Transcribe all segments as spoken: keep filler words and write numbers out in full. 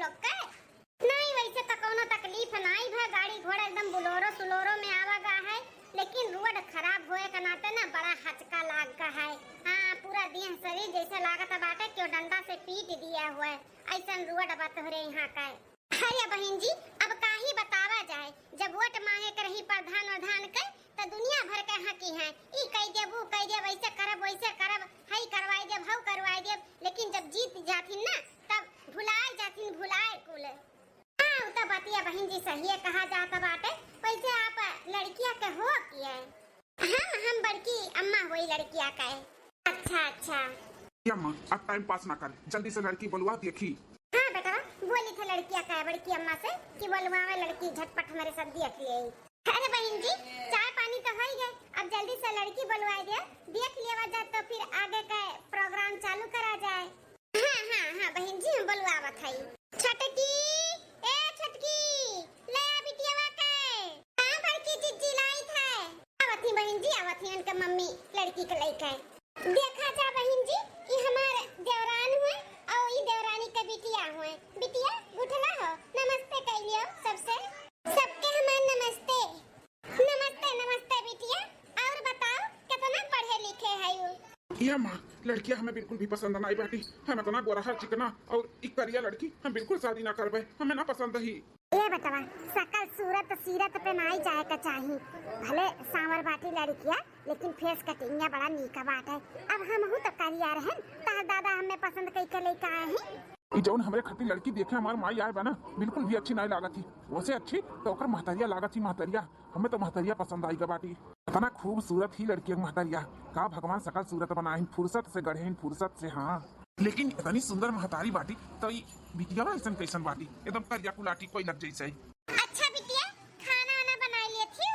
ओके। नहीं, वैसे तो कौनो तकलीफ नहीं है, गाड़ी घोड़ा एकदम बुलोरो सुलोरो में आवा गा है, लेकिन रोड खराब होए के नाते ना बड़ा हचका लाग गा है। हाँ, पूरा देह शरीर जैसे लागत बाटे क्यों डंडा से पीट दिया हुआ है, ऐसन रोड बा तोहरे यहाँ का। अरे बहिन जी, अब काहे बतावा जाए, जब वोट मांगे के रही प्रधान वधान के, त दुनिया भर के हकी हैं, ई कह देब, ऊ कह देब, ऐसे करब, वैसे करब, हई करवाई देब, हऊ करवाई देब, लेकिन जब जीत जाथिन ना, तब भुलाए जाथिन, भुलाए कुल। हाँ, उ त बतिया बहिन जी सहिए कहा जात बाटे। वैसे आप लड़किया के हो किए? हम, हम बड़की अम्मा होई लड़किया के। अच्छा, अच्छा। ए अम्मा, अब टाइम पास ना कर, जल्दी से लड़की बोलवा देखी। हाँ बेटा, बोली थे लड़किया का बड़की अम्मा से कि बोलवावे लड़की, झटपट हमरे सब देख लिए। अरे बहिन जी, चाय पानी तो होई गए, अब जल्दी से लड़की बोलवाए दे, देख लेवा जाए तो फिर आगे का प्रोग्राम चालू करा जाए। हाँ, हाँ, हाँ बहिन जी, हम बोलवावत हई। छोटकी, ए छोटकी, ले आ बिटियावा के। हाँ बड़की जिज्जी, लाइत है। आवत ही बहिन जी, आवत ही, इनके मम्मी लड़की के लेके। देखा जा बहिन जी, ई हमार देवरान हुए और ई देवरानी के बिटिया हुए। बिटिया, गुठला हो, नमस्ते कह लियो सबसे। सबके हमार नमस्ते। नमस्ते, नमस्ते बिटिया। और बताओ, कितना पढ़े लिखे है यू? ए अम्मा, लड़किया हमें बिल्कुल भी पसंद नाई बाटी। हम इतना गोरहर चिकना और ई करिया लड़की हम बिल्कुल शादी ना करबे, हमें ना पसंद ही। ए बेटवा, सकल सूरत सीरत पे नाई जाए के चाही। भले सांवर बाटी लड़किया, लेकिन फेस कटिंगिया बड़ा नीक बाटे। अब हमहू तो करिया रहन, तहर दादा हमें पसंद कई के लेके आए हैं। ई जौन हमरे खातिर लड़की देखे हमार माई आए बा ना, बिल्कुल भी अच्छी नाई लागत ही। वैसे अच्छी तो ओकर महतरिया लागत ही, महतरिया। हमें तो महतरिया पसंद आई गा बाटी। इतना खूबसूरत ही लड़की के महतरिया। का भगवान सकल सूरत बनाइन, फुर्सत से गढ़ेन, फुर्सत से, हाँ। लेकिन इतनी सुंदर महतारी बाटी, तो ई बिटिया ऐसन कैसन बाटी? एकदम करिया कुलाटी कोई लग जैसे। अच्छा बिटिया, खाना वाना बनाई लिए थी?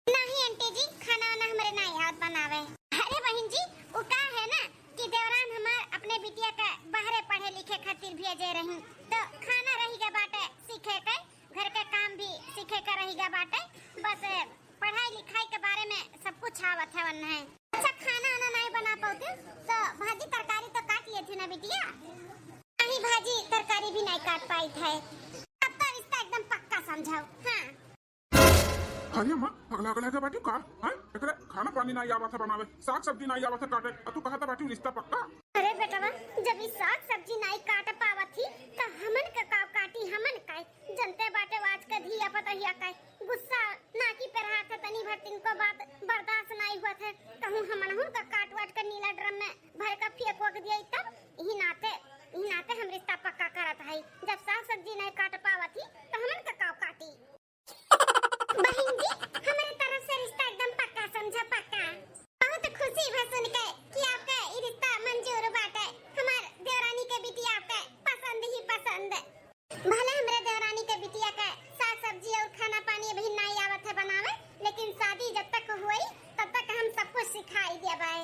नहीं आंटी जी, खाना वाना हमरे ना याद बनावे। अरे बहिन जी, वो का है ना कि देवरान हमार अपने बिटिया का बाहरे पढ़े लिखे खातिर भेजे रही, तो खाना रही गा बाटे सीखे के, घर के काम भी सीखे के रही गा बाटे। बस पढ़ाई लिखाई के बारे में सब कुछ आवत है वन्ने। अच्छा, खाना वाना नहीं बना पाते तो भाजी तरकारी तो काट लिए थे ना बिटिया? नहीं, भाजी तरकारी भी नहीं काट पाई थे। अब तो रिश्ता एकदम पक्का समझाओ। हाँ। अरे अम्मा, पगला गला के बाटी का? हैं? एकरे खाना पानी ना आवत है बनावे, साग सब्जी ना आवत है काटे, और तू कहता बाटी रिश्ता पक्का? अरे बेटवा, जब ई साग सब्जी नाई काट पावत ही, त हमन का का काटी, हमन का? जनते बाटे आज के धिया पतहिया का गुस्सा नाकी पे रहा थे, तनी भर तिनको बात बर्दाश्त नाई हुआ थे, कहूँ हमनहुन का काट वाट के नीला ड्रम में भर का फेंक वक दिया, तब इही नाते, इही नाते हम रिश्ता पक्का करत हई। जब साग सब्जी नाई काट पावत ही, त हमन का का काटी? बहिन जी, हमरे तरफ से रिश्ता एकदम पक्का समझा, पक्का। बहुत खुशी भा सुन के कि आपका ई रिश्ता मंजूर बाटे। हमार देवरानी के बिटिया आपके पसंद ही पसंद। भले हमरे देवरानी के बिटिया के साग सब्जी और खाना पानी अभी नाई आवत है बनावे, लेकिन शादी जब तक होई, तब तक हम सब कुछ सिखाई देबै।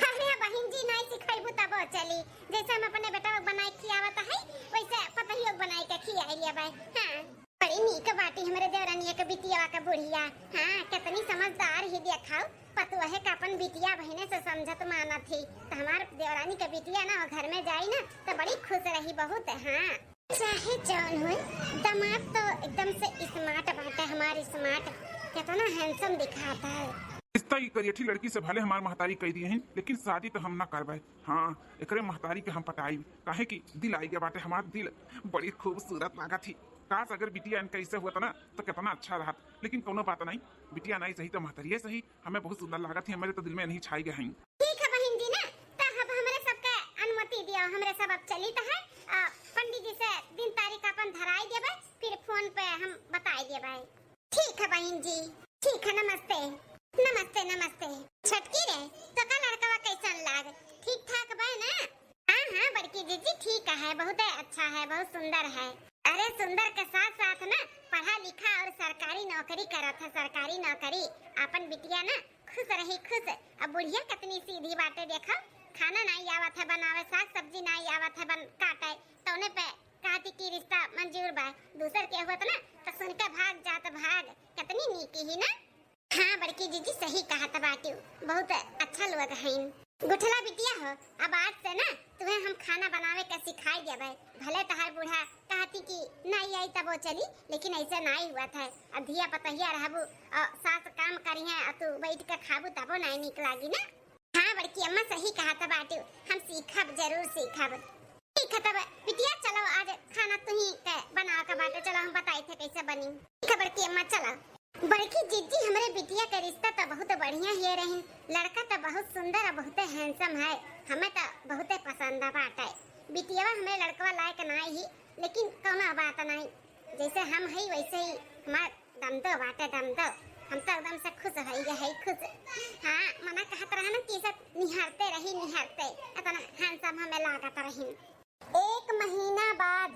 अरे बहिन जी, नाई सिखाइबू तबो चली। जैसे हम अपने बेटा को बनाए खियावत है, वैसे पतहियो को बनाए के खियाई लेबै। हाँ। बड़ी नीक बाटी हमरे देवरनिया के बिटिया के बुढ़िया। हाँ, कितनी समझदार ही देखाओ, पतोहे का अपन बिटिया बहिने से समझत मानत ही। त हमार देवरानी के बिटिया ना वो घर में जाई ना, त बड़ी खुश रही बहुत। हाँ, चाहे जौन होई, दामाद तो एकदम से smart बाटे, हमार smart, कितना handsome दिखाता है। रिश्ता ई करियठी लड़की से भले हमार महतारी कह दिए हैं, लेकिन शादी तो हम ना करबे। हाँ, एकरे महतारी के हम पटाई, काहे कि दिल आई गया बाटे हमार दिल, बड़ी खूबसूरत लागत ही। काश अगर बिटिया इनका ऐसे हुआ था ना तो कितना अच्छा रहत, लेकिन कोनो बात नहीं, बिटिया नहीं सही तो महतरिये सही, हमें बहुत सुंदर लागत ही, हमारे तो दिल में नहीं छाई गए हैं। ठीक है बहिन जी ना, तो अब हमरे सबके अनुमति दियो, हमरे सब अब चलित है, आ, पंडित जी से दिन तारीख अपन धराई देबे, फिर फोन पे हम बताई देबे। ठीक है बहिन जी, ठीक है, नमस्ते। नमस्ते, नमस्ते। छोटकी रे, तो का लड़कवा कैसन लाग? ठीक ठाक बा ना? हाँ, हाँ, बड़की जीजी ठीक है, बहुत अच्छा है, बहुत सुंदर है। अरे सुंदर के साथ साथ ना पढ़ा लिखा और सरकारी नौकरी करत है, सरकारी नौकरी। अपन बिटिया ना खुश रही, खुश। अब बुढ़िया कितनी सीधी बाटे, देखो, खाना नाई आवत है बनावे, साग सब्जी नाई आवत है बन काटे, तौने पे कहती कि रिश्ता मंजूर बा। दूसर के होत ना तो सुन के भाग जात, भाग। कितनी नीकी ही ना। हाँ बड़की जीजी, सही कहत बाटिउ, बहुत अच्छा लोग हईन। गुठला बिटिया हो, अब आज से ना तुम्हें हम खाना बनावे के सिखाई देबे। भले तहार बूढ़ा कहती कि नाई आई तबो चली, लेकिन ऐसे नाई हुआ था। अब धिया पतहिया रहबू और सास काम करिहे और तू बैठ के खाबू तबो नाई निक लागी ना। हाँ बड़की अम्मा सही कहत बाटू, हम सीखब, जरूर सीखब। ठीक है तब बिटिया चलो आज खाना तुही के बनावे के बाटे, चलो हम बताई थे कैसे बनी। ठीक है बड़की अम्मा चलो। बड़की जिज्जी, हमरे बिटिया के रिश्ता तो बहुत बढ़िया है रही, लड़का तो बहुत सुंदर और बहुत handsome है, हमें तो बहुत पसंद बाटे। बिटिया हमरे लड़कवा लायक नाई ही, लेकिन कौनो बात नाई, जैसे हम हई वैसे ही हमार दमदो बाटे दमदो, हम तो एकदम से खुश हई है खुश। हाँ मना कहत रहा ना कि सब निहारते रही निहारते, इतना handsome हमें लागत रही। एक महीना बाद।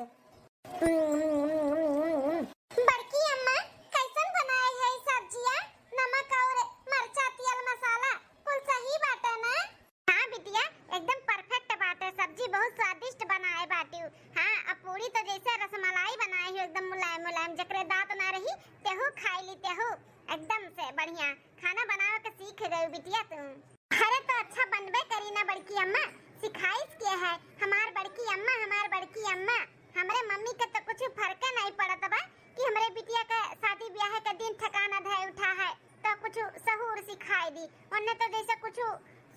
बड़की अम्मा, कैसन बनाए है सब्जिया? नमक और मरचा, तेल, मसाला कुल सही बाटे ना? हाँ बिटिया, एकदम perfect बाटे, सब्जी बहुत स्वादिष्ट बनाए बाटी। हाँ, अब पूरी तो जैसे रसमलाई बनाए हो, एकदम मुलायम मुलायम, जकरे दांत ना रही तेहू खाई ली तेहू। एकदम से बढ़िया खाना बनावे के सीख गई बिटिया तू। अरे तो अच्छा बनबे करी ना बड़की अम्मा, सिखाइस के है हमार बड़की अम्मा, हमार बड़की अम्मा। हमरे मम्मी के तो कुछ फर्क नहीं पड़त बा कि हमरे बिटिया के शादी ब्याह के दिन ठिकाना धए उठा है, तो कुछ सहूर सिखाई दी, उन्हें तो जैसे कुछ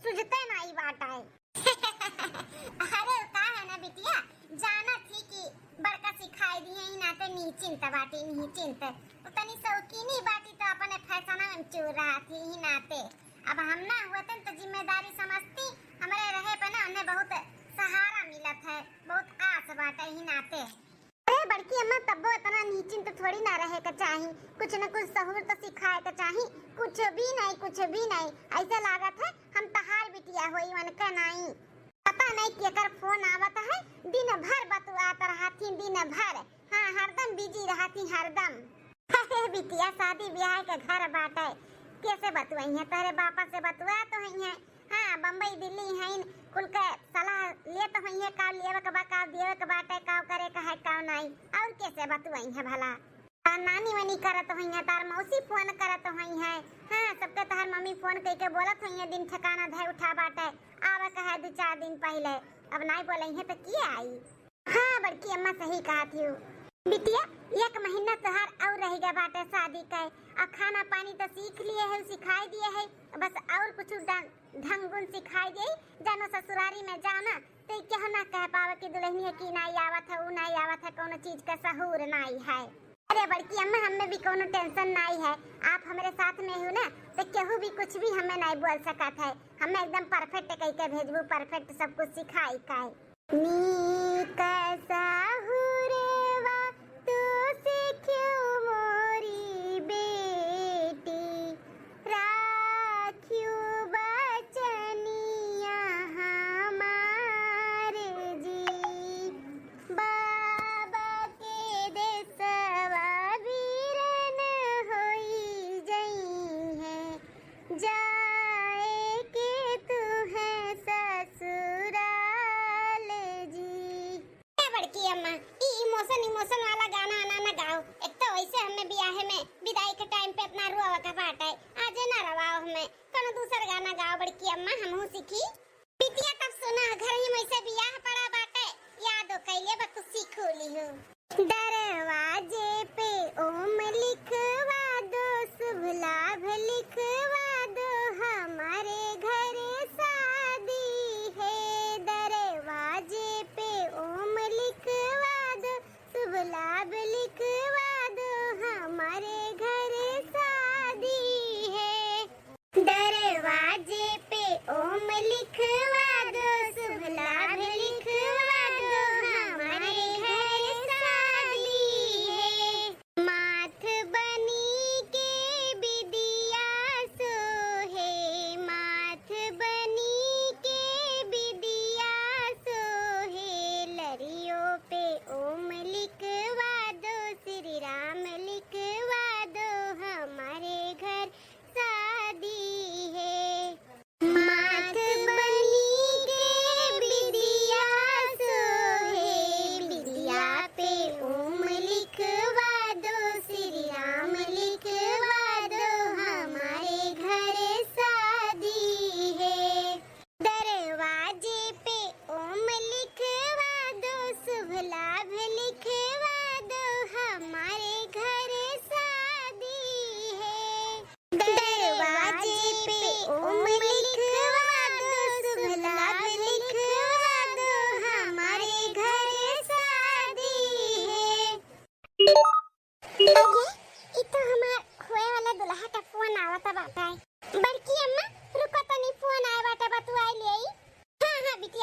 सुझते नहीं बाटा है। अरे का है ना बिटिया, जाना थी कि बड़का सिखाई दी है, ही नाते निश्चिंत बाटी, निश्चिंत। वो तनी शौकीनी बाटी तो अपने फैसना में चूर रहा थी, ही नाते। अब हम ना हुए तो जिम्मेदारी समझती, हमरे रहे पे ना उन्हें बहुत सहारा मिलत है, बहुत आस बाटे ही नाते। अरे बड़की अम्मा, तब्बो इतना निश्चिंत थोड़ी ना रहे के चाही, कुछ न कुछ सहूर तो सिखाए के चाही। कुछ भी नहीं, कुछ भी नहीं, ऐसे लागत है हम तहार बिटिया होई उनके नहीं। पता नहीं केकर फोन आवत है, दिन भर बतुआत रहती, दिन भर। हाँ, हरदम busy रहती, हरदम। अरे बिटिया, शादी ब्याह के घर बाटे, कैसे बतुआई है? तोहरे बापा से बतुआ तो हई है। हाँ, बम्बई दिल्ली हैं, कुल के सलाह लेत होइहे, का लेवे के बा, का देवे के बाटे, का करे के है, का नाई, और कैसे बतुआई है भला? आ, नानी वानी करत होइहे, तार मौसी फोन करत होइहे। हाँ, सबके तोहर मम्मी फोन कइके बोलत होइहे, दिन ठिकाना धए उठा बाटे, आवे के है दू चार दिन पहिले। अब नाई बोलइहे तो के आई? हाँ बड़की अम्मा सही कहत हियो। बिटिया, एक महीना तोहार और रह गया बाटे शादी के, आ खाना पानी तो सीख लिए है, सिखाई दिए है, बस और कुछ ढंग, ढंग गुण सिखाई दिए। जानो ससुरारी में जाओ ना, तो केहू ना कह पावे कि दुल्हनिया की नाई आवत है, ऊ नाई आवत है, कौनो चीज का सहूर नाई है। अरे बड़की अम्मा, हमें भी कौनो tension नाई है, आप हमरे साथ में हो ना, तो केहू भी कुछ भी हमें नाई बोल सकत है। हमें एकदम perfect कह के भेजबू, perfect सब कुछ सिखाई का है। नीक सहुरवा तू सीख्यू मोरी बेटी, राख्यू बचनिया हमार जी। बाबा के देसवा बीरन होई जइहें, जाए के तू है ससुराल जी। ए बड़की अम्मा, ई emotion, emotion वाला गाना आना ना गाओ। एक तो वैसे हमें बियाहे में विदाई के time पे इतना रोवा का बाटे, आज ना रवाओ हमें, कोनो दूसर गाना गाओ बड़की अम्मा, हमहू सीखी। बिटिया तब सुना, घर ही में से बियाह पड़ा बाटे, यादो कैले बा कुछ सीखो लिहो। दरवाजे पे ओम लिखवा दो, शुभ लाभ लिखवा दो, हमारे घर शादी है। दरवाजे पे ओम लिखवा दो, शुभ लाभ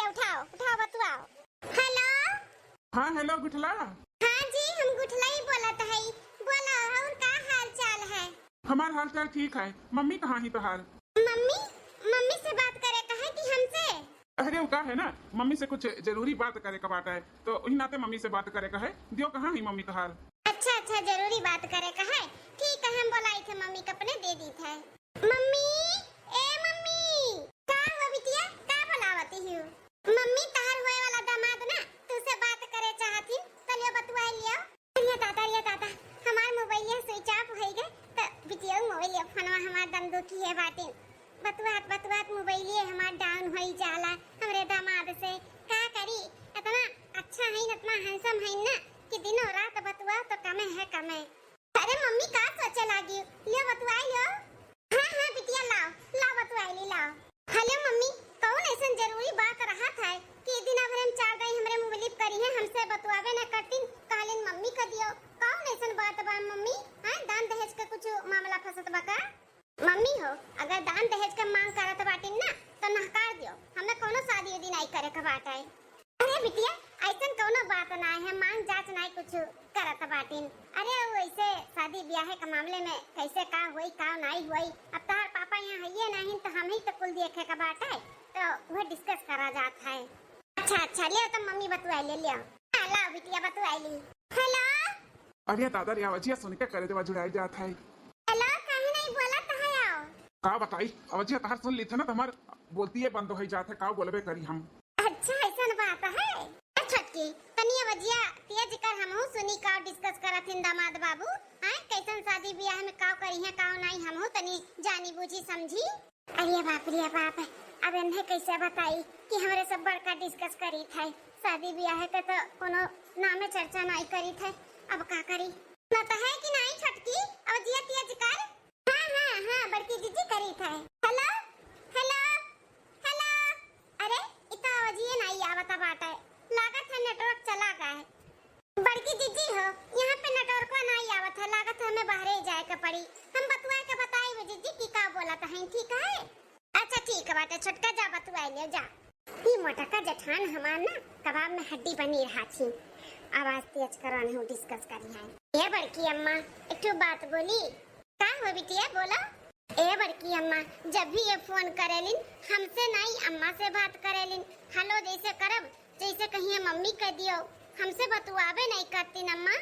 उठाओ, उठाओ, बतुआओ। हेलो। हाँ, हेलो गुठला। हाँ जी, हम गुठला ही बोलत हई। बोला, और का हाल चाल है? हमार हाल चाल ठीक है। मम्मी कहाँ ही तोहार? मम्मी, मम्मी से बात करे का है कि हमसे? अरे, वो का है ना, मम्मी से कुछ जरूरी बात करे का बात है, तो वही नाते मम्मी से बात करे का है। दियो, कहाँ ही मम्मी तोहार? अच्छा, अच्छा, जरूरी बात करे का है। ठीक है, हम बोलाई थे मम्मी के, अपने दे दी थे। मम्मी, ए मम्मी। का हो बिटिया, का बोलावती हियो? मम्मी, तहार होए वाला दामाद ना तुसे बात करे चाहथिन, तो लियो बतुआई लियो। अरे दादा, अरे दादा, हमार मोबाइलिया switch off होई गए, तो बिटिया मोबाइलिया फोनवा हमार दम दुखी है बाटिन। बतुआत बतुआत मोबाइलिया हमार down होई जाला हमरे दामाद से। का करी, इतना अच्छा है, इतना handsome है ना कि दिनों रात बतुआ तो कमे है कमे। अरे मम्मी, का सोचे लागी? लियो बतुआई लियो। हाँ, हाँ बिटिया, लाओ, लाओ बतुआई ली, लाओ। हेलो मम्मी, कौन ऐसन जरूरी बात रहत है कि दिन भर हम चार दाई हमरे मुँह लिप करी है, हमसे बतुआवे न करतीन, कहलिन मम्मी क दियो। कौन ऐसन बात बा मम्मी? हाँ, दान दहेज के कुछ मामला फंसत बा का? मम्मी हो, अगर दान दहेज के मांग करत बाटिन ना, तो नहकार दियो, हमें कौनो शादी उदी नाई करे के बाटे। अरे बिटिया, ऐसन कौनो बात नाई है, मांग जांच नाई कुछ करत बाटिन। अरे वैसे शादी ब्याह के मामले में कैसे का होई, का नाई होई, अब तहार पापा यहाँ हइये नाहिन, तो हम ही तो कुल देखे के बाटे, तो वह discuss करा जात है। अच्छा, अच्छा, लियो तो मम्मी बतुआई ले, लियो। हाँ, लाओ बिटिया, बतुआई ली। हेलो। अरे दादा रे, अवजिया सुन के करे देवा जुड़ाई जात है। हेलो, काहे नहीं बोलत है आओ? का बताई, अवजिया तहार सुन ली थे ना, तो हमार बोलती है बंद हो जात है, का बोलबे करी हम। अच्छा, ऐसन बात है। ए छोटकी, तनी अवजिया तेज कर, हमहू सुनी का discuss करत हिन दामाद बाबू। हैं, कैसन शादी ब्याह में का करी है, का नहीं, हमहू तनी जानी बूझी समझी। अरे बाप रे बाप, अब इन्हें कैसे बताई कि हमरे सब बड़का discuss करी थे, शादी ब्याह के तो कोनो नामे चर्चा नहीं करी थे। अब का करी? ना तो है कि नहीं छोटकी, अब जिया तिया जिकर। हाँ, हाँ, हाँ, बड़की जीजी करी थे। हेलो, हेलो, हेलो। अरे, इ तो आवाजिए नहीं आवत बाटे, लागत है network चला गए। बड़की जीजी हो, यहाँ पे network नाई आवत है, लागत है हमें बाहरे ही जाए के पड़ी। हम बतुआ के बताई जीजी कि का बोलत हैं, ठीक है? अच्छा ठीक बाटे, छोटका जा बतुआ ले जा। ई मोटका जेठान हमार ना कबाब में हड्डी बनी रहा थी। आवाज तेज करो, नहीं discuss करी है। ए बड़की अम्मा, एक ठो बात बोली। का हो बिटिया, बोलो। ए बड़की अम्मा, जब भी ये फोन करेलिन, हमसे नाई अम्मा से बात करेलिन। हेलो जैसे करब, जैसे कहिए मम्मी कह दियो, हमसे बतुआबे नहीं करतीन अम्मा।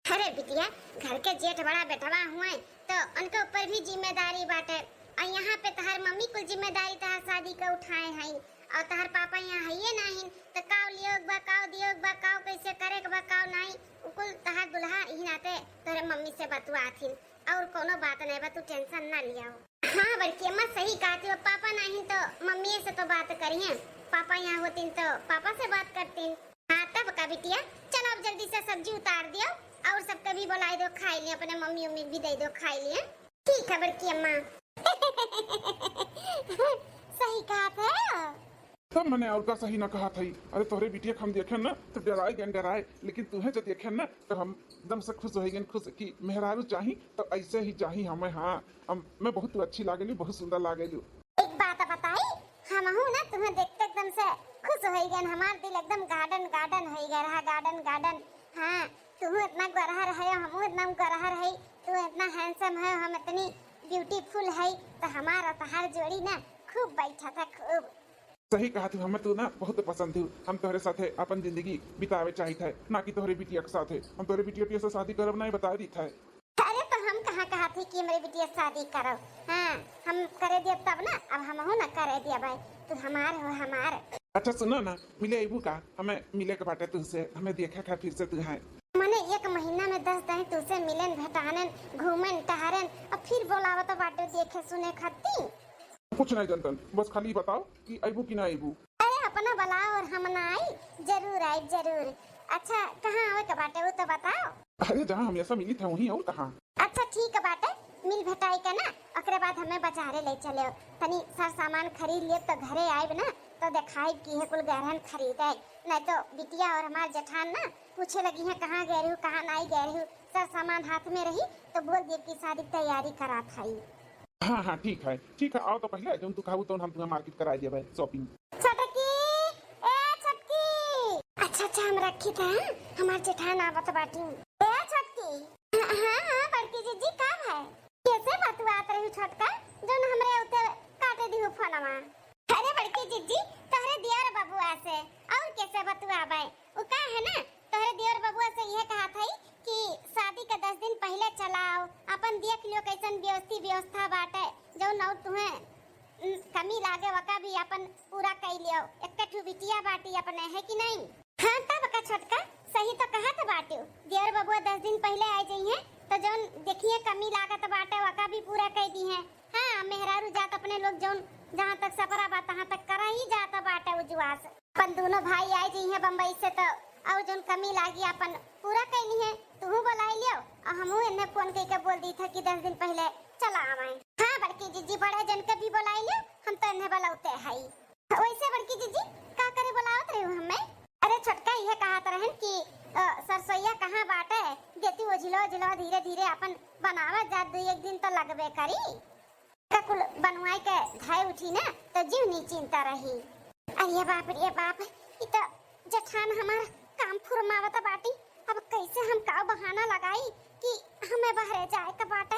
अरे बिटिया, घर के जेठ बड़ा बेटवा हुए, तो उनके ऊपर भी जिम्मेदारी बाटे। और यहाँ पे तहार मम्मी कुल जिम्मेदारी तहार शादी के उठाए हैं, और तहार पापा यहाँ हइये नाहीं, तो काव लियो बा, काव दियो बा, काव कैसे करे के बा, काव नाहीं, उ कुल तहार दुल्हा ही नाते तोहरे मम्मी से बतुआथिन। और कोनो बात नहीं बा, तू tension ना लियाओ। हाँ बड़की अम्मा सही कहती हो, पापा नहीं तो मम्मी से तो बात करिए, पापा यहाँ होतीन तो पापा से बात करतीन। हाँ तब का बिटिया, चलो अब जल्दी से सब्जी उतार दियो और सबके भी बुलाई दो, खाई लिए, अपने मम्मी उम्मी भी दे दो, खाई लिए। ठीक है बड़की अम्मा। सही कहत है। तब मने और का सही ना कहत है। अरे तोहरे बिटिया के हम देखेन ना तो डराए गएन डराए, लेकिन तुहे जो देखेन ना तो हम एकदम से खुश हो गएन, खुश कि मेहरारू चाही तो ऐसे ही चाही हमें। हाँ, हम, मैं बहुत अच्छी लागेलू, बहुत सुंदर लागेलू। एक बात बताई, हमहू ना तुम्हें देखते एकदम से खुश हो गएन, हमार दिल एकदम garden garden हो गया रहा, garden garden। हाँ, तुहू इतना गोरहर है, हमहू इतना गोरहर है, तू इतना handsome है, हम इतनी beautiful है, तो हमार और तहार जोड़ी ना खूब बैठा था, खूब। सही कहा तू, हमें तू ना बहुत पसंद थी। हम तोहरे साथे अपन जिंदगी बितावे चाहित है, ना कि तोहरे बिटिया के साथे। हम तोहरे बिटिया पिया से शादी करब ना, ये बता दी था। अरे तो हम कहाँ कहा थी कि हमरे बिटिया से शादी करब? हाँ, हम करे दियब तब ना, अब हमहू ना करे दियब भाई, तू हमार हो हमार। अच्छा सुनो ना, मिले अइबू का? हमें मिले के बाटे तुहसे, हमें देखे के फिर से तू है। मने एक महीना में दस दिन तुहसे मिलेन, भेटानेन, घूमेन, टहरेन, और फिर बोलावत बाटे देखे सुने खातिर। कुछ नहीं जनतन, बस खाली बताओ कि अइबू कि ना अइबू। अरे अपना बुलाओ और हम ना आई, जरूर आई, जरूर। अच्छा कहाँ आवे के बाटे वो तो बताओ। अरे जहाँ हमेशा मिली था वहीं, और कहाँ। अच्छा ठीक बाटे, मिल भेटाई के ना, ओकरे बाद हमें बाजारे ले चले। तनी सर सामान खरीद लेब तो घरे आइब ना, तो देखाइब कि है कुल गहरन खरीदे। नहीं तो बिटिया और हमार जेठान ना पूछे लगी हैं, "कहाँ गए रहू, कहाँ नहीं गए रहू?" सर सामान हाथ में रही तो बोल देब कि शादी की तैयारी करात हई। हाँ, हाँ, ठीक है, ठीक है, आओ तो पहले, जौन तू कहबू तौन हम तुम्हें market कराई देबे, shopping। छोटकी, हम रखी था, हमार जेठान आवत बाटी। ए छोटकी। हाँ, हाँ, बड़की जीजी, का है? कैसे बतुआत रही छोटका, जौन हमरे उते काटे दिहु फोनवा? अरे बड़की जीजी, तोहरे दियर बबुआ से और कैसे बतुआबे? उ का है ना, तोहरे दियर बबुआ से यह कहा था कि शादी के दस दिन पहले चलाओ, अपन देख लियो कैसन व्यवस्थी व्यवस्था बाटे, जौन और तुम्हें, उम, कमी लागे वका भी अपन पूरा कई लियो। एक ठू बिटिया बाटी अपने, है कि नहीं? हाँ, तब का छोटका, सही तो कहत बाटू। देवर बबुआ दस दिन पहिले आ जइहें, तो जौन देखिए कमी लागत बाटे, वका भी पूरा कई दिहें। हाँ, मेहरारू जात अपने लोग जौन जहाँ तक सपरा बा, तहाँ तक करा ही जात बाटे उजवास। अपन दोनों भाई आ जइहें बम्बई से, तो और जौन कमी लागी, अपन पूरा कई लिहें। तुहू बोलाई लियो, और हमहू इन्हें फोन कई के बोल दी था कि दस दिन पहिले चला आवाएं। हाँ, बड़की जीजी, बड़े जन के भी बोलाई लियो, हम तो इन्हें बोलौते हई। वैसे बड़की जीजी, का करे बोलावत रही हूँ हमें? अरे छोटका, इहे कहत रहन कि, अ, सरसोईया कहाँ बाटे? देती ओझिलवा, ओझिलवा धीरे धीरे अपन बनावत जात, दुई एक दिन तो लगबे करी। का कुल बनवाई के धाय उठी ना, तो जीव निचिंता रही। अरे बाप रे बाप, ई तो जेठान हमार काम फुरमावत बाटी। अब कैसे हम का बहाना लगाई कि हमें बहरे जाए के बाटे?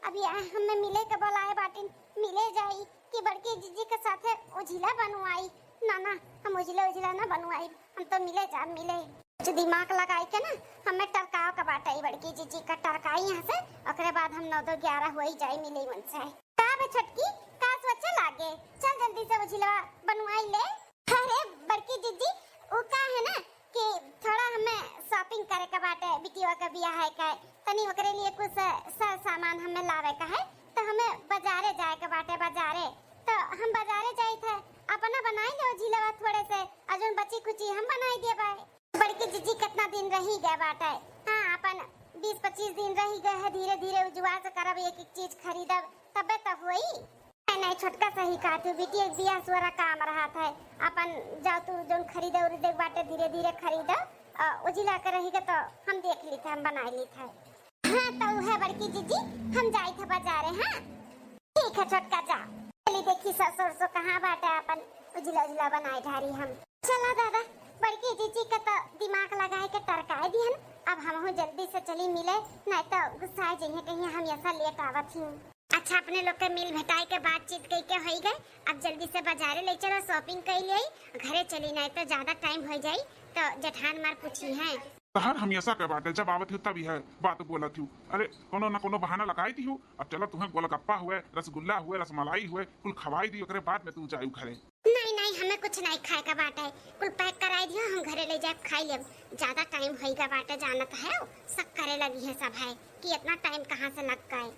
अब ये हमें मिले के बोलाए बाटिन, मिले जाई कि बड़की जीजी के साथे उजिला बनवाई? ना, ना, हम उजिला, उजिला ना बनवाई, हम तो मिले जा, मिले। कुछ दिमाग लगाई के ना, हमें टरकाव के बाटे, ई बड़की जीजी का टरकाई यहाँ से, ओकरे बाद हम नौ दो ग्यारह हो ही जाई मिले उनसे। का बे छोटकी, का सोचे लागे? चल जल्दी से उजिलवा बनवाई ले। अरे बड़की जीजी, उ का है ना कि थोड़ा हमें shopping करे के बाटे, बिटिया के बियाह है का, तनी ओकरे लिए कुछ सर सामान हमें लावे का है, तो हमें बाजारे जाए के बाटे, बाजारे। तो हम बाजारे जाई थे, अपना बनाई ले उजिलवा थोड़े से, और जौन बची खुची हम बनाई देबे। बड़की जीजी कितना दिन रही गए बाटे। हाँ, अपन बीस पच्चीस दिन रही गए है, धीरे धीरे उजवास करब, एक एक चीज खरीदब, तबे तो होई। नहीं, नहीं, छोटका सही कहा तू, बिटिया के बियाह सोरा काम रहत है, अपन जाओ तू जौन खरीदे उरीदे के बाटे धीरे धीरे खरीदो, अ, उजिला के रही के तो हम देख ली थे, हम बनाई ली थे। हाँ, तो उहे बड़की जीजी, हम जाई थे बाजारे, हाँ? ठीक है छोटका, जा। चली देखी सरसों उरसों कहाँ बाटे, अपन उजिला उजिला बनाए ढारी हम। चला दादा, बड़की जीजी के तो दिमाग लगाए के टरकाए दिहन, अब हमहू जल्दी से चली मिले, नहीं तो गुस्साए जइहे कहिए हम ऐसा लेट आवत ही। अच्छा, अपने लोग के मिल भेटाए के बातचीत कई के होई गए, अब जल्दी से बाजारे ले चलो, shopping कई ले, घरे चली, नहीं तो ज्यादा time हो जाई तो जेठान मार पूछी हैं। तहार हमेशा के बाटे, जब आवत हो तब यह बात बोलत हो। अरे, कोनो ना कोनो बहाना लगाई दी हो। अब चलो, तुम्हें गोलगप्पा हुए, रसगुल्ला हुए, रसमलाई हुए, कुल खवाई दी, ओकरे बाद में तू जायू घरे। नहीं, नहीं, हमें कुछ नहीं खाए का बाटे, कुल pack कराई दियो, हम घरे ले जाए खाई लेब। ज्यादा time होई गा बाटे, जानत है, शक करे लगी है सब है कि इतना time कहाँ से लग गए।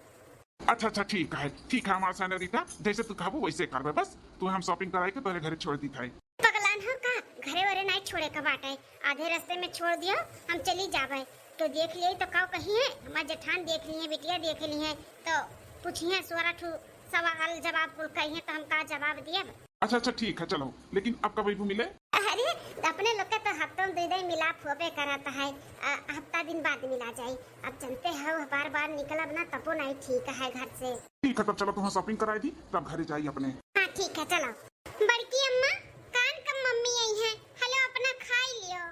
अच्छा, अच्छा, ठीक है, ठीक है, हमार सेनोरिटा, जैसे तू कहबू वैसे करबे, बस तू हम shopping कराई के तोरे घरे छोड़ दी थाई। पगलान हो का? घरे वरे नहीं छोड़े का बाटे, आधे रास्ते में छोड़ दियो, हम चली जाबे। तो देख लिए तो का कही है, हमार जेठान देख ली है, बिटिया देख ली है, तो पूछी है सोरा ठू सवाल जवाब कुल कही है, तो हम का जवाब दियब? अच्छा, अच्छा, ठीक है, चलो, लेकिन अब कब अइबू मिले? अरे, अपने लोग के तो हफ्तों में दो दिन मिलाप होबे करत है, आ, हफ्ता दिन बाद मिला जाई। अब जानते हो, बार बार निकलब ना, तबो नहीं ठीक है घर से। ठीक है, तब चलो, तुम्हें shopping कराई दी, तब घरे जाई अपने। हाँ, ठीक है, चलो। बड़की अम्मा, कान कब मम्मी आई है? हेलो, अपना खाई लियो।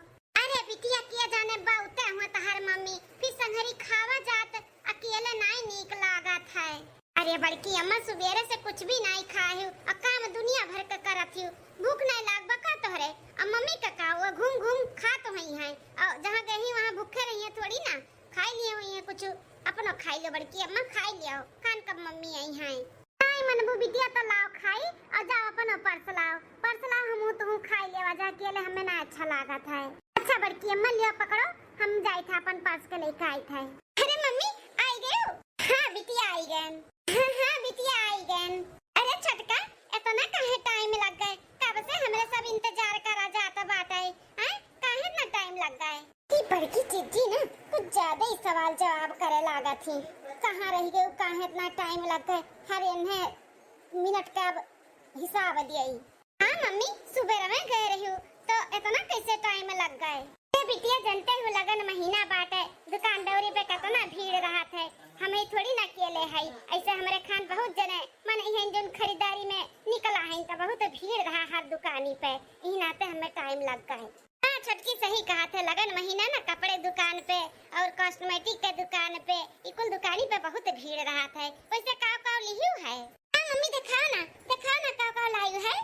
अरे बिटिया, किया जाने बाउते हुआ तहार मम्मी, फिर संघरी खावा जात, अकेले नाई नीक लागत है। अरे बड़की अम्मा, सुबेरे से कुछ भी नाई खाए हो, और काम दुनिया भर के करत हो, भूख नाई लागबा का तोहरे? अब मम्मी का का हुआ, घूम घूम खा तो हुई है, और जहाँ गई वहाँ भूखे रही है थोड़ी ना, खाई लिए हुई है कुछ, अपनो खाई लो बड़की अम्मा, खाई लियो, कान कब मम्मी आई है। नाई मनबू बिटिया तो लाओ खाई, और जाओ अपनो purse लाओ, purse लाओ, हमहू तुहू खाई लेवा जा, अकेले हमें ना अच्छा लागत है। अच्छा बड़की अम्मा, लियो पकड़ो, हम जाई था अपन purse के लेके आई था। अरे मम्मी, आई गयो? हाँ बिटिया आई गयन। हाँ, हाँ बिटिया आई गयन। अरे छोटका, इतना काहे time लग गए? कब से हमरे सब इंतजार करा जात बाटे, हैं? काहे इतना time लग गए? ई बड़की जीजी ना कुछ ज्यादा ही सवाल जवाब करे लागत ही। कहाँ रह गए, काहे इतना time लग गए? हर इन्हें मिनट का अब हिसाब दिया ही। हाँ मम्मी, सुबेर में गए रही हूँ, तो इतना कैसे time लग गए? ए बिटिया, जनते हो लगन महीना बाटे, दुकान दौरी पे कितना भीड़ रहत है। हमें थोड़ी ना अकेले है, ऐसे हमरे खान बहुत जने मन इहन जोन खरीदारी में निकला है, तो बहुत भीड़ रहा हर दुकानी पे, यही नाते हमें time लग गए। हाँ छोटकी सही कहत है, लगन महीना ना कपड़े दुकान पे और कॉस्मेटिक के दुकान पे, ई कुल दुकानी पे बहुत भीड़ रहत है। वैसे का का लिहियो है? हाँ मम्मी, देखाओ ना, देखाओ ना का का लायू है।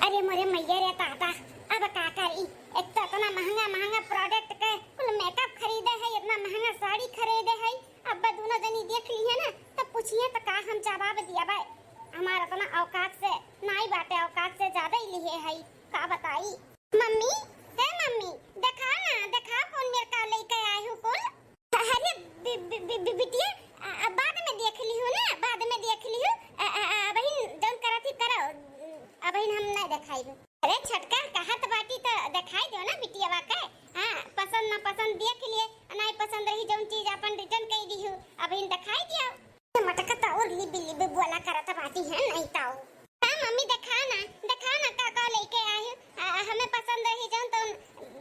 अरे मोरे मैया रे दादा, अब का करी? एक तो इतना महंगा महंगा प्रोडक्ट के कुल मेकअप खरीदे है, इतना महंगा साड़ी खरीदे है। अब दोनों जनी देख लिहे ना, तब पूछिए तो का हम जवाब दिया भाई? हमार इतना औकात से नाई बाटे, औकात से ज्यादा ही लिहे है, का बताई? मम्मी, हे मम्मी, देखाओ ना, देखाओ कौन मेरे का लेके आए हो कुल। अरे बि-, बि-, बि-, बि-, बिटिया, अ, अ, बाद में देख लिहू ना, बाद में देख लिहू। अ, अ, अ, अबहिन जौन करत ही करो, अबहिन हम नहीं देखाइब। अरे छोटका, कहत बाटी तो देखाई दो ना बिटियावा के। हाँ, पसंद ना पसंद देख लिए, नहीं पसंद रही जौन चीज अपन रिटर्न कर दिहू, अबहिन देखाई दियो। ये मटका तो और लिबी लिबी बोला करत बाटी है नहीं ताऊ। हाँ मम्मी, देखा ना, देखा ना का का लेके आए हो। आ, हमें पसंद रही जौन तो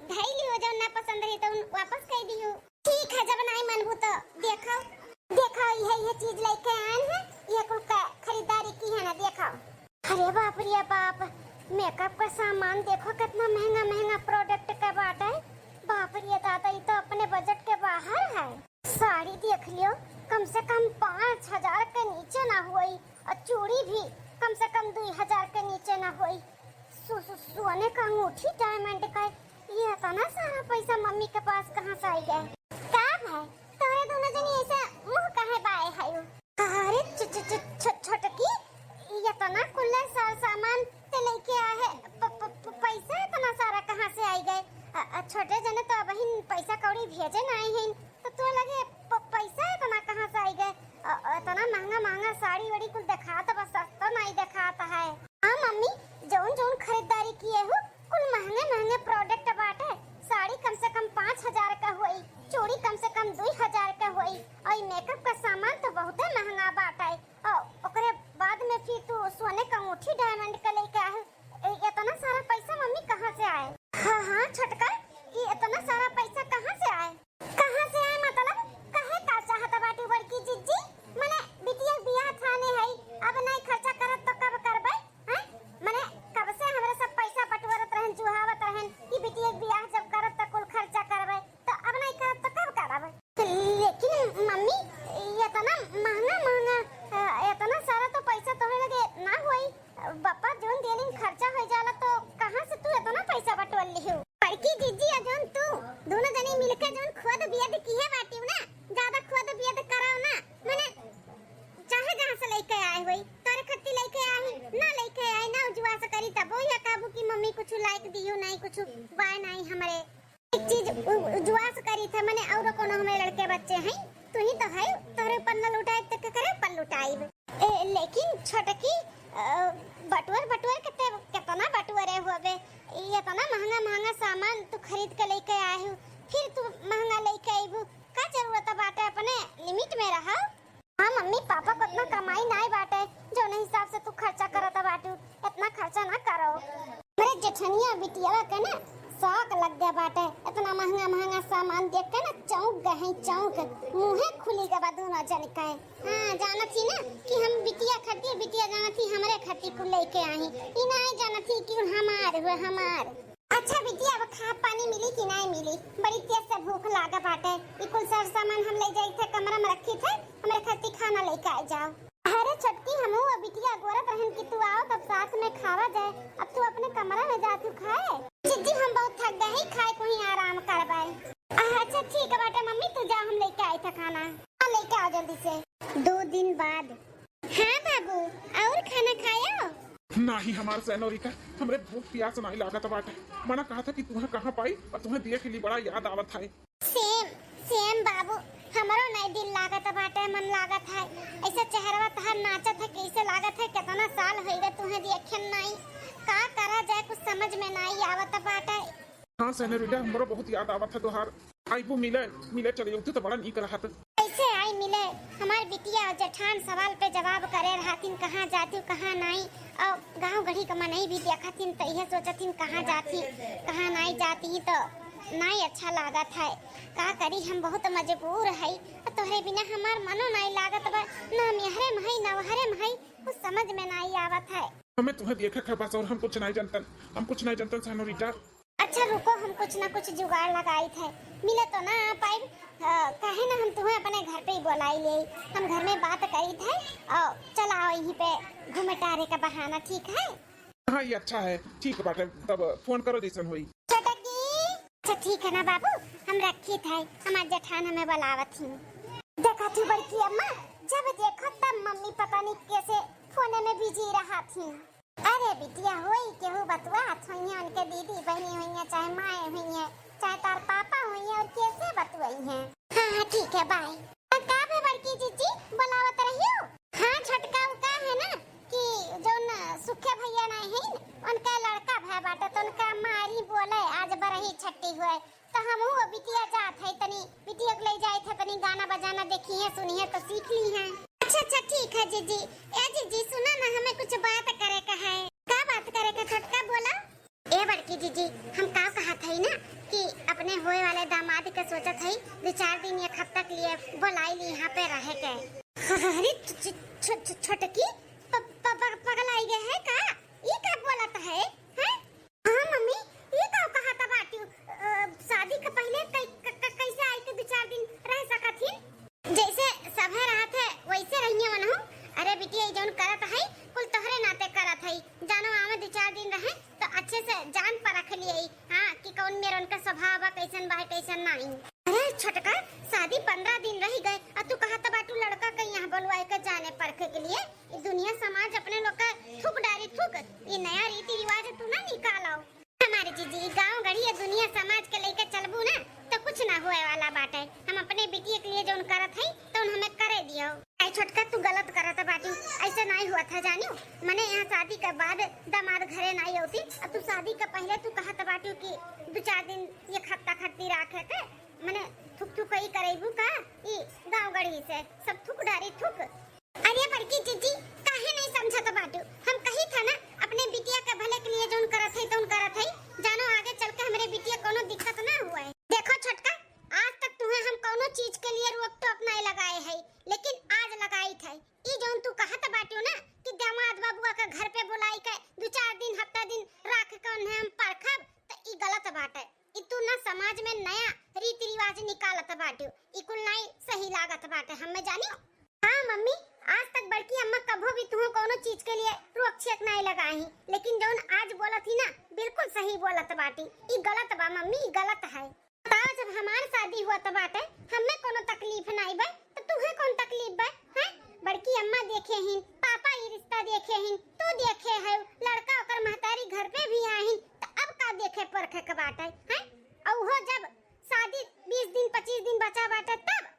धई लियो, जौन ना पसंद रही तो वापस कर दियो। ठीक है, जब नहीं मनबू तो देखो, देखो ये ये चीज लेके आए हैं, ये कुल का खरीदारी की है ना, देखो। अरे बाप रे बाप, मेकअप का सामान देखो कितना महंगा महंगा प्रोडक्ट का बाटे। बाप रे दादा, ये तो अपने बजट के बाहर है। साड़ी देख लियो, कम से कम पाँच हजार के नीचे ना होई, और चूड़ी भी कम से कम दुई हजार के नीचे ना होई। सो-, सो-, सोने का अंगूठी डायमंड का, ये इतना सारा पैसा मम्मी के पास कहाँ से आई गए? का भाई, तोरे दोनों जनी ऐसे मुंह काहे बाए हयो? अरे छ-, छ-, छ-, छ-, छोटकी, ये इतना कुल्ला सार सामान ते लेके आ है, प-, प-, प-, पैसा इतना सारा कहाँ से आई गए? अ, अ, छोटे जने तो अबहिन पैसा कौड़ी भेजे ना आई हैं, तो तू लगे प-, पैसा इतना कहाँ से आई गए? अ, अ, इतना महंगा महंगा साड़ी वाड़ी कुल देखात बा, सस्ता नहीं देखात है। हाँ मम्मी, जौन जौन खरीदारी किए हो, कुल महंगे महंगे प्रोडक्ट बाटे। साड़ी कम से कम पाँच हजार का होई, चूड़ी कम से कम दुई हजार का होई, और ई मेकअप का सामान तो बहुते महंगा बाटे। और ओकरे बाद में फिर तू सोने का अंगूठी डायमंड का लेके आए। ए, इतना सारा पैसा मम्मी कहाँ से आए? हाँ, हाँ, छोटका, ई इतना सारा पैसा कहाँ से आए? कहाँ से आए मतलब? कहे का चाहत बाटी बड़की जिज्जी? मने बिटिया के बियाह थाने है, अब नहीं खर्चा करब तो कब करबे? हैं? मने कब से हमरे सब पैसा बटोरत रहन, जुहावत रहन कि बिटिया के बियाह जब करब तो कुल खर्चा करबे, तो अब नहीं करब तो कब करब? लेकिन मम्मी, इतना महंगा महंगा, अ, इतना सारा तो पैसा तोहरे लगे ना होई। बप्पा जौन देलिन खर्चा हो जाला, तो कहाँ से तू इतना पैसा बटोर लिहू? बड़की जीजी आ जौन तू, दोनों जनी मिलके जौन खोद बियद किहे बाटिउ ना, ज्यादा खोद बियद कराओ ना। मने चाहे जहाँ से लेके आए होई, तोरे खत्ती लेके आई, ना लेके आई, ना उजवास करी, तबो ये काबू की मम्मी कुछ लाइक दियो नहीं, कुछ बाय नहीं हमरे। एक चीज उ-, उजवास करी था, मने और कोनो हमें लड़के बच्चे हैं, तू ही तो है, तोरे ऊपर न लुटाए तो केकरे ऊपर लुटाइब? ए, लेकिन छोटकी, अ, बटुअर, बटुअर के ते कितना बटुअरे होबे, ये इतना महंगा, महंगा सामान तू खरीद के लेके आए हो, फिर तू महंगा लेके आइबू, का जरूरत बाटे, अपने लिमिट में रहो। हाँ मम्मी, पापा को इतना कमाई नाई बाटे, जौन हिसाब से तू खर्चा करत बाटू, इतना खर्चा ना करो। मेरे जेठनिया बिटियावा के ना शौक लग गया बाटे, इतना महंगा महंगा सामान देख के ना चौंक गए हैं, चौंक, मुँहे खुली गवा दोनों जन के। हाँ, जानत ही ना कि हम बिटिया खातिर, बिटिया जानत ही हमरे खातिर कुल लेके आई, ई नाई जानत ही कि हमार हुए, हमार। अच्छा बिटिया, अब खा पानी मिली कि नाई मिली? बड़ी तेज से भूख लागा बाटे। ई कुल सर सामान हम ले जाई थे, कमरा में रखी थे, हमरे खातिर खाना लेके आ जाओ। अरे छोटकी, हमहू अब बिटिया गोरत रहन कि तू आओ, तब साथ में खावा जाए। अब तू अपने कमरा में जा तू खाए। जिज्जी, हम बहुत थक गए हैं, खाए को ही आराम करबाए। अच्छा ठीक बाटे मम्मी, तू जा, हम लेके आई थे खाना। हाँ, लेके आओ जल्दी से। दो दिन बाद। हाँ बाबू, और खाना खायो? नाही हमार सेनोरिटा, हमरे भूख प्यास नाही लागत बाटे। मना कहा था कि तुहे कहाँ पाई और तुहे देख ली, बड़ा याद आवत है। सेम, सेम बाबू, हमरो नहीं दिल लागत बाटे, मन लागत है। ऐसे चेहरवा तहार नाचत है, कैसे लागत है, कितना साल होइगा तुहे देखे नहीं। का करा जाए, कुछ समझ में नहीं आवत बाटे। हाँ सेनोरिटा, हमरो बहुत याद आवत है तोहार। आइबू मिले, मिले चले अउतू तो बड़ा नीक रहत। कैसे आई मिले? हमार बिटिया और जेठान सवाल पे जवाब करे रहथिन, कहाँ जाती, कहाँ नहीं, और गाँव गढ़ी का मनई भी देखथिन तो यह सोचथिन कहाँ जाती, कहाँ नहीं जाती, तो नहीं अच्छा लागत है। का करी, हम बहुत मजबूर है, तोहरे बिना हमार मनो नहीं लागत बा, ना मेहरे में है, ना वहरे में है, कुछ समझ में नहीं आवत है। हमें तुम्हें देखे के बस, और हम कुछ नहीं जानतन, हम कुछ नहीं जानतन सेनोरिटा। अच्छा रुको, हम कुछ ना कुछ जुगाड़ लगाइत है, मिले तो ना आ पाइब, अ, काहे ना हम तुम्हें अपने घर पे ही बोलाई ले, हम घर में बात करीत है और चला आओ यहीं पे घूमे टहरे का बहाना, ठीक है? हाँ, ये अच्छा है, ठीक बाटे, तब फोन करो जैसन होई। छोटकी, अच्छा ठीक है ना बाबू, हम रखित है, हमार जेठान हमें बुलावत ही। देखा थी बड़की अम्मा, जब देखो तब मम्मी पता नहीं कैसे फोने में बिजी रहा थी। अरे बिटिया, होई केहू बतुआत होइहें, उनके दीदी बहिनी होइहें, चाहे माए होइहें, चाहे तार पापा होइहें, और कैसे बतुआइहें। हाँ, हाँ, ठीक है, बाय। और का भे बड़की जीजी, बुलावत रहियो? हाँ छोटका, उ का है ना कि जौन सुखे भैया ना है, उनका लड़का भय बाटे, तो उनका मारी बोले आज बरही छट्टी हुए, तो हमहू बिटिया जात है, तनी बिटिया के ले जाइत है, तनी गाना बजाना देखिहें, सुनिहें तो सीख लिहें। अच्छा, अच्छा, ठीक है जीजी। ए जीजी, सुना ना, हमें कुछ बात करे का है। का बात करे का छोटका, बोला। ए बड़की जीजी, हम का कहत हई ना कि अपने होए वाले दामाद के सोचत हई, दो चार दिन, एक हफ्ता के लिए बोलाई ली यहाँ पे रहे के। अरे छ-, छ-, छ-, छ-, छोटकी, प-, प-, प-, पगलाई गए है का? ई का बोलत है, हैं? हाँ मम्मी, ई का कहत बाटियो? अ, शादी के पहिले कै-, क-, क-, कैसे आई के दो चार दिन रह सकत हिन? जैसे सभे रहत है, वैसे रहिए मनहु। अरे बिटिया, ई जौन करत है, कुल तोहरे नाते करत है। जानो आवे दो चार दिन रहे, तो अच्छे से जान परख लिए, हाँ, कि कौन मेर उनका स्वभाव बा, कैसन बा, कैसन नहीं। अरे छोटका, शादी पन्द्रह दिन रह गए, आ तू कहत बाटू लड़का के यहाँ बोलवाए के जाने परखे के लिए? ई दुनिया समाज अपने लोग का थूक डारी थूक, ई नया रीति रिवाज तू ना निकालो। हमारे जीजी, गाँव गढ़ी या दुनिया समाज के लेके चलबू ना, तो कुछ ना होए वाला बाटे। हम अपने बिटिया के लिए जौन करत हई, तौन हमें करे दियो। आई छोटका, तू गलत करत बाटी, ऐसे नाई हुआ था जानियो। मने यहाँ शादी के बाद दामाद घरे नाई होती, अब तू शादी के पहले तू कहत बाटू कि दो चार दिन, एक हफ्ता खत्ती राखे के, मने थुक थुक ई करेबू का? ई गाँव गढ़ी से सब थुक डारी थुक। अरे बड़की जीजी, काहे नहीं समझत बाटू? हम कही था ना, अपने बिटिया के भले के लिए जौन करत है, तौन करत है। जानो आगे चल के हमरे बिटिया कोनो दिक्कत ना हुए। देखो छोटका, आज तक तुम्हें हम कोनो चीज के लिए रोक टोक नहीं लगाए है, लेकिन आज लगाई थे। ई जौन तू कहत बाटू ना कि दामाद बाबुआ के घर पे बुलाई के दो चार दिन, हफ्ता दिन राख के उन्हें हम परखब, त ई गलत बाटे। ई तू ना समाज में नया रीति रिवाज निकालत बाटू, ई कुल नाई सही लागत बाटे, हमें जानियो। हाँ मम्मी, आज तक बड़की अम्मा कभो भी तुहूँ कौनो चीज के लिए रोक छेक नाई लगाई, लेकिन जौन आज बोलत ही ना, बिल्कुल सही बोलत बाटी। ई गलत बा मम्मी, ई गलत है। बताओ, जब हमार शादी हुआ त बाटे, हमें कौनो तकलीफ नाई बा, त तुहे कौन तकलीफ बा? हैं? बड़की अम्मा देखे हिन, पापा ई रिश्ता देखे हिन, तू देखे है, लड़का ओकर महतारी घर पे भी आहिन, त अब का देखे परखे के बाटे? हैं? और वो जब शादी बीस दिन, पच्चीस दिन बचा बाटे तब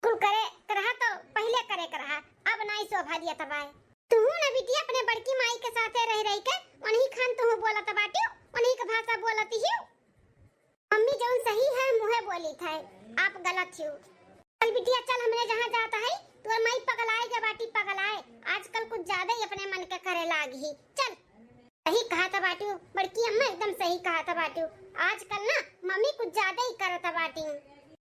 कुल करे के रहा तो पहिले करे के रहा, अब नाई शोभा दिया तब आए। तुहू ना बिटिया अपने बड़की माई के साथे रह रही के उन्हीं खान तुहू बोलत बाटियो, उन्हीं के भाषा बोलत ही। मम्मी जौन सही है मुहे बोली थे, आप गलत हो। चल बिटिया चल, हमरे जहाँ जात है, तोर माई पगलाए के बाटी पगलाए, आजकल कुछ ज्यादा ही अपने मन के करे लाग ही। चल। सही कहा था बाटू बड़की अम्मा, एकदम सही कहा था बाटू। आजकल ना मम्मी कुछ ज्यादा ही करत बाटी।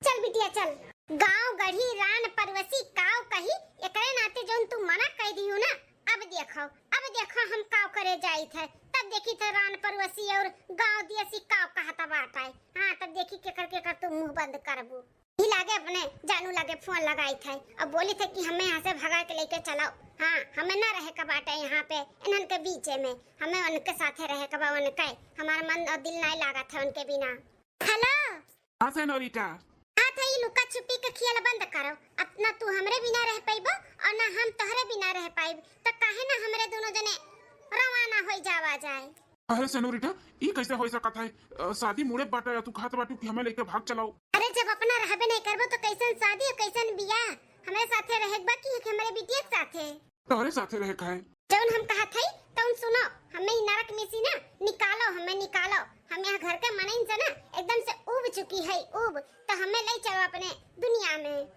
चल बिटिया चल। गाँव गढ़ी रान पड़ोसी काव कही, एकरे नाते जौन तू मना कह दिहू ना, अब देखो, अब देखो हम काव करे जाइत है, तब देखी थे रान पड़ोसी और गाँव दियसी काव कहत बाटे। हाँ, तब देखी केकर केकर तू मुँह बंद करबू। ही लागे अपने जानू लागे फोन लगाई थे और बोली थे कि हमें यहाँ से भगा के लेके चलाओ। हाँ, हमें ना रहे का बाटे यहाँ पे, इन्हन के बीचे में, हमें उनके साथे रहे का बा, उनके, हमारा मन और दिल नहीं लागा था उनके बिना। हेलो। हाँ सेनोरिटा। हाँ, था ये लुका छुपी के खेल बंद करो। अब ना तू हमरे बिना रह पाइबो और ना हम तोहरे बिना रह पाइब, तो काहे ना हमरे दोनों जने रवाना हो जावा जाए। अरे सेनोरिटा, ई कैसे हो सकत है? अ, शादी मुड़े बाटे, तू कहत बाटू कि हमें लेके भाग चलाओ। अरे, जब अपना रहबे नहीं करबो तो कैसन शादी और कैसन बियाह? हमरे साथे रहे के बा कि हमरे बिटिया के साथे? तोहरे साथे रहे का है। जौन हम कहत हई, तौन सुनो, हमें ई नरक में से ना निकालो, हमें निकालो। हम यहाँ घर के मनइन से ना एकदम से उब चुकी है, उब। तो हमें ले चलो अपने दुनिया में।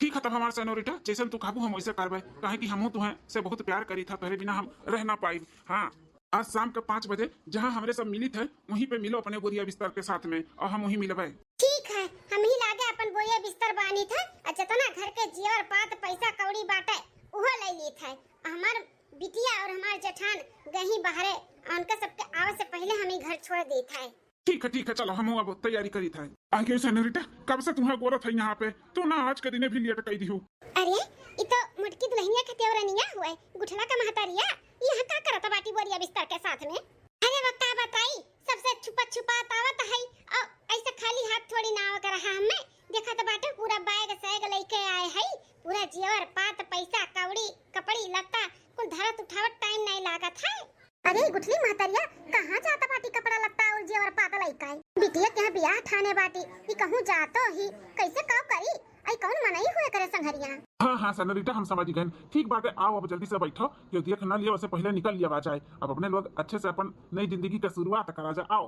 ठीक है, तब हमार सेनोरिटा, जैसन तू कहबू हम वैसे करबे, काहे कि हमहू तुहें से बहुत प्यार करी था, तोहरे बिना हम रह ना पाइब। हाँ, आज शाम के पाँच बजे जहाँ हमरे सब मिलित है, वहीं पे मिलो अपने बोरिया बिस्तर के साथ में, और हम वहीं मिलबे। ठीक है, हम ही लागे अपन बोरिया बिस्तर बानी था, और जितना घर के जेवर पात पैसा कौड़ी बाटे, उहो ले ली था। हमार बिटिया और हमार जेठान गही बाहरे, उनका सबके आवे से पहले हम ई घर छोड़ देत है। ठीक है, ठीक है, चलो, हम अब तैयारी करीत है। आगे सेनोरिटा, कब से तुम्हें गोरत है यहाँ पे, तू ना आज के दिने भी लेट कई दिहू। अरे, ई तो मोटकी दुल्हनिया के देवरनिया हुए, गुठला का महतारिया, यहाँ का करत बाटी बोरिया बिस्तर के साथ में? अरे, वो का बताई, सबसे छुपा छुपा आवत है, और ऐसे खाली हाथ थोड़ी ना आवे के रहा हमें। देखत बाटे, पूरा बैग सैग लेके आए है, पूरा जेवर पात, पैसा कौड़ी, कपड़ी लत्ता कुल धरत उठावत टाइम नहीं लागत है। अरे गुठली महतरिया, कहाँ जात बाटी कपड़ा लत्ता और जेवर पात लइका? बिटिया के यहाँ बियाह ठाने बाटी, ई कहूँ जातो ही, कैसे काव करी? आई कौन मनई हुए करे संघरिया? हाँ, हाँ, सेनोरिटा, हम समझ गए। ठीक बाटे, आओ अब जल्दी से बैठो, क्यों देख ना लिया, वैसे पहले निकल लिया जाए। अब अपने लोग अच्छे से अपन नई जिंदगी का शुरुआत करा जा, आओ।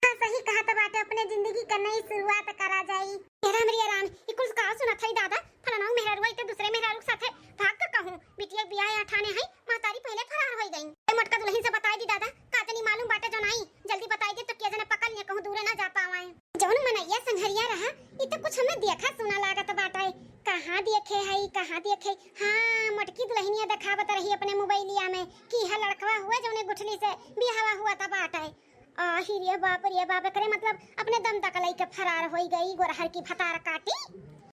हाँ, सही कहत बाटे, अपने जिंदगी का नई शुरुआत करा जाई। हे राम रे राम, ई कुल का सुनत हई दादा? फलाना मेहरारू आई तो दूसरे मेहरारू के साथे भाग के कहूँ, बिटिया बियाह ठाने हई, महतारी पहले फरार होई गई। ए मोटका दुल्हन से बताई दी दादा, का जनी मालूम बाटे जो नाई, जल्दी बताई दे तो के जने पकड़ लिए, कहूँ दूरे ना जा पावाए। जौन मनैया संघरिया रहा, ई तो कुछ हमें देखा सुना लागत बाटे। कहाँ देखे हई, कहाँ देखे? हाँ, मोटकी दुल्हनिया देखावत रही अपने मोबाइलिया में कि यह लड़कवा हुआ जौने गुठली से बियाहवा हुआ था बाटे। आही रे बाप रे बाप, एकरे मतलब अपने दम तक लइके फरार होई गई गोरहर की भतार काटी।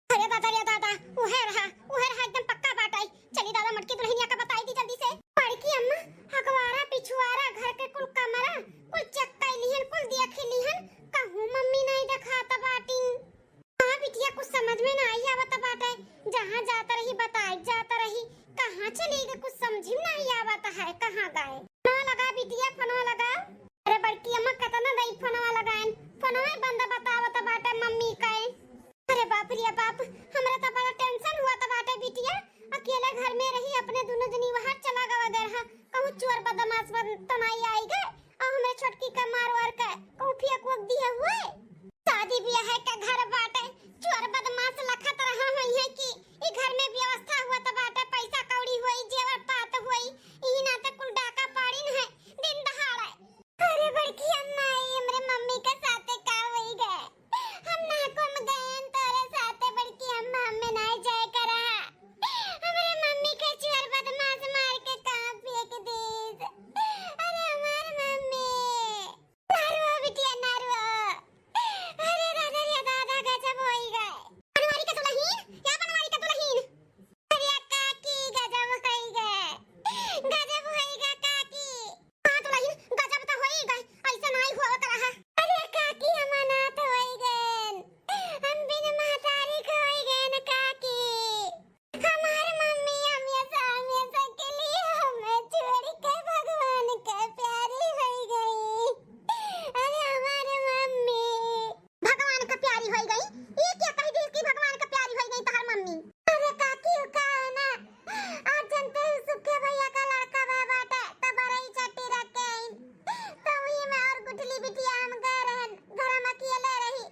अरे दादा रे दादा, उहे रहा, उहे रहा, एकदम पक्का बात आई। चली दादा, मोटकी दुल्हनिया का बताई दी जल्दी से। बड़की अम्मा, अगवारा पिछुआरा घर के कुल कमरा कुल चेक कर लिहन, कुल देख लिहन, कहूँ मम्मी नहीं देखात बाटिन। हाँ बिटिया, कुछ समझ में नाही आवत बाटे। जहाँ जात रही, बताए जात रही, कहाँ चली गई, कुछ समझ में नाही आवत है, कहाँ गए। फोनवा लगा बिटिया, फोनवा लगा। अरे बड़की अम्मा, कतना दई फोनवा लगाएन, फोनवा बंद बतावत बाटे मम्मी कए। अरे बाप रे बाप, हमरा तो बड़ा टेंशन हुआ तो बाटे बिटिया। अकेले घर में रही, अपने दोनों जनी वहाँ चला गवा गए रहा, कहूँ चोर बदमाश बन तो नाही आई गए। और हमरे छोटकी का मार वार के कहूँ फेंक वक दिए हुए। शादी ब्याह के घर बाटे, चोर बदमाश लखत रहा होई है कि ई घर में व्यवस्था हुआ तो बाटे, पैसा कौड़ी होई, जेवर पात होई, ई नाते कुल डाका पाड़िन है दिन दहाड़े। अरे बड़की अम्मा, ई हमरे मम्मी के साथे का होई गए? हम ना कुम गए तोरे साथे बड़की अम्मा, हमें ना जाए करा। हमरे मम्मी के चोर बदमाश मार के कहाँ फेंक दीस? अरे हमार मम्मी। ना रो बिटिया, ना रो। अरे दादा रे दादा, गजब होई गए। बनवारी का दुल्हन, या बनवारी का दुल्हन। अरे काकी, गजब होई गए। गजब होई गए काकी। हाँ दुल्हन, गजब तो होई गए। ऐसे नाई होत रहा। अरे काकी, हम अनाथ होई गए। हम बिन महतारी के होई गए न काकी। हमार मम्मी हमेशा, हमेशा के लिए हमें छोड़ के भगवान के प्यारी होई गई। अरे हमार मम्मी। भगवान के प्यारी होई गई? ई क्या कह दी कि भगवान के प्यारी होई गई तोहार मम्मी? अरे काकी, का है ना, आज जनते ही सुखे भैया का लड़का बा बाटे, तो बरई चट्टी रख के आई, तो वही में और गुठली बिटिया हम गए रहन, घर में अकेले रही।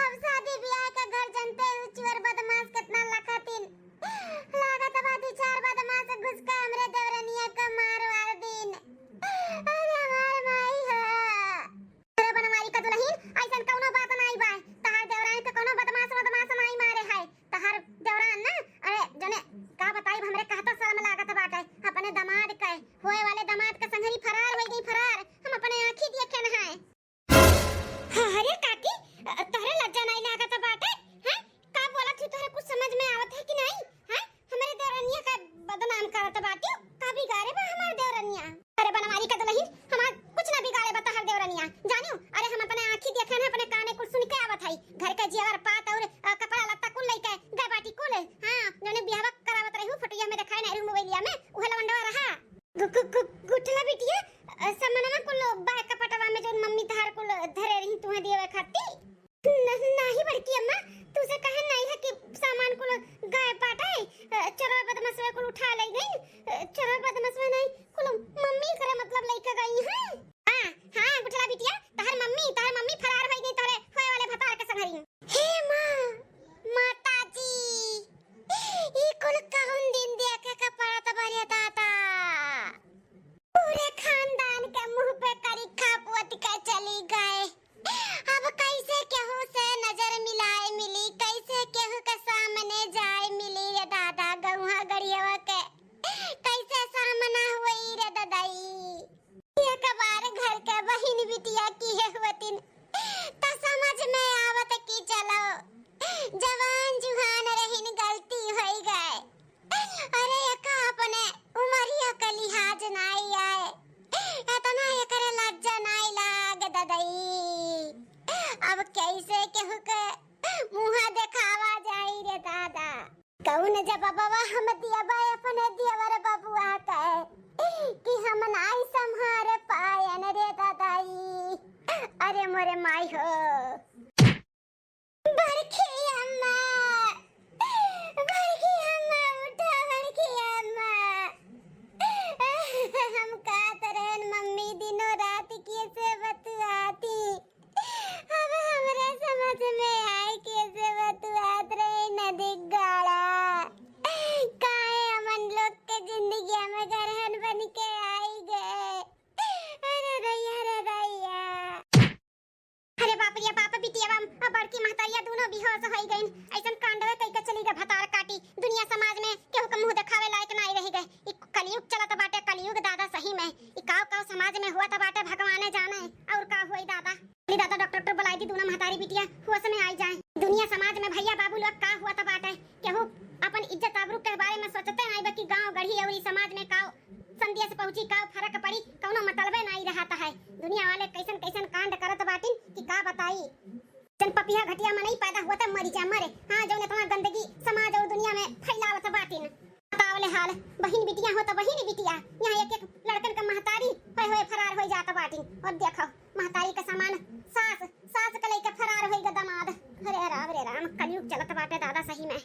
अब शादी ब्याह के घर जनते ही चोर बदमाश कितना लखतिन। लागत बा दू चार बदमाश घुस के हमरे देवरनिया के मार वार दीन। अरे हमार माई हो। अरे बनवारी का दुल्हन, ऐसन कौनो बात नाई बा। तहार देवरान के कौनो बदमाश वदमाश नाई मारे है। तहार देवरान ना, अरे जने का बताई, हमरे कहता शर्म लागत बाटे। अपने दामाद के, होए वाले दामाद के संघरी फरार होई गई, फरार। हम अपने आँखी देखे न है। हाँ, अरे काकी, अ, तोहरे लज्जा नाई लागत बाटे, हैं? का बोलत ही, तोहरे कुछ समझ में आवत है कि नाई, हैं? हमरे देवरनिया का बदनाम करत बाटी, का बिगाड़े बा हमार देवरनिया? अरे बनवारी का दुल्हन, हमार कुछ ना बिगाड़े बा तोहर देवरनिया, जानियो? अरे हम अपने आँखी देखे हैं, अपने काने कुल सुन के आवत है, घर के जेवर पात और, अ, कपड़ा लत्ता कुल लइके गए बाटी कुल। हाँ, जौने बियाहवा करावत रही हूँ, फोटोया में देखाए नहीं रहू मोबाइलिया में, उहे लवंडवा रहा। गु-, गु-, गु-, गुठला बिटिया, अ, समनवा कुल बा कपटवा में जौन मम्मी तहार कुल धरे रही तुहे दिए खाती? न-, नाही बड़की अम्मा, तुसे कहे नाही है कि सामान कुल गायब बाटे, अ, चोरवा बदमाशवा कुल उठा ले गई, अ, चोरवा बदमाशवा नाही, कुल मम्मी करे मतलब लइके गई है। हाँ, हाँ, गुठला बिटिया, तहार मम्मी, तहार मम्मी फरार होई गई तोहरे होए वाले भतार के संघरी। हे माँ, माता जी, ई कुल कौन दिन देखे के पड़त बा रे दादा? पूरे खानदान के मुंह पे करिखा पोत के चली गए। अब कैसे केहू से नजर मिलाए मिली, कैसे केहू के सामने जाए मिली रे दादा, गौहा गड़ियवा के कैसे सामना अब कैसे केहू के मुँह देखावा जाई रे दादा? कौन जवाबवा हम दियबा अपने दियवर बबुआ के कि हम नाई संभार पायन रे दादाई? अरे मोरे माई हो। बड़की अम्मा, बड़की अम्मा, उठा बड़की अम्मा। हम कहत रहन मम्मी दिनों रात कैसे बतुआती, अब हमरे समझ में आए कैसे बतुआत रहे नदी गाड़ा। काहे हमन लोग के जिंदगिया में गरहन बन के आई गए। अरे दैया, अरे दैया। अरे बाप रे बाप, बिटिया बाम, अब बड़की महतारिया दोनों बेहोश होई गईन। ऐसन कांडवे कई के चली गए भतार काटी। दुनिया समाज में केहू के मुंह देखावे लायक नाई रह गए। ई कलयुग चलत बाटे, कलयुग दादा सही में। ई काव काव समाज में हुआ त बाटे, भगवाने जाने। और का हुई दादा? चली दादा, डॉक्टर, डॉक्टर बुलाई दी, दोनों महतारी बिटिया होश में आई जाए। दुनिया समाज में भैया बाबू लोग का हुआ त बाटे, केहू अपन इज्जत आबरू के बारे में सोचते नाई बा कि गांव गढ़ी और ई समाज में काव संदेश पहुंची, काव फर्क पड़ी, कौनो मतलबे नाई रहत है। दुनिया वाले कैसन कैसन कांड करत बाटिन कि का बताई। जन पपिया घटिया मनई पैदा हुआ त मरी जा मरे। हाँ, जौन इतना गंदगी समाज और दुनिया में फैलावत बाटिन। बतावले हाल, बहिन बिटिया हो त बहिन बिटिया, यहाँ एक एक लड़कन के महतारी होए होए फरार होई जात बाटिन। और देखो, महतारी के समान सास, सास के लेके फरार होई गए दामाद। अरे राम रे राम, कलयुग चलत बाटे दादा सही में।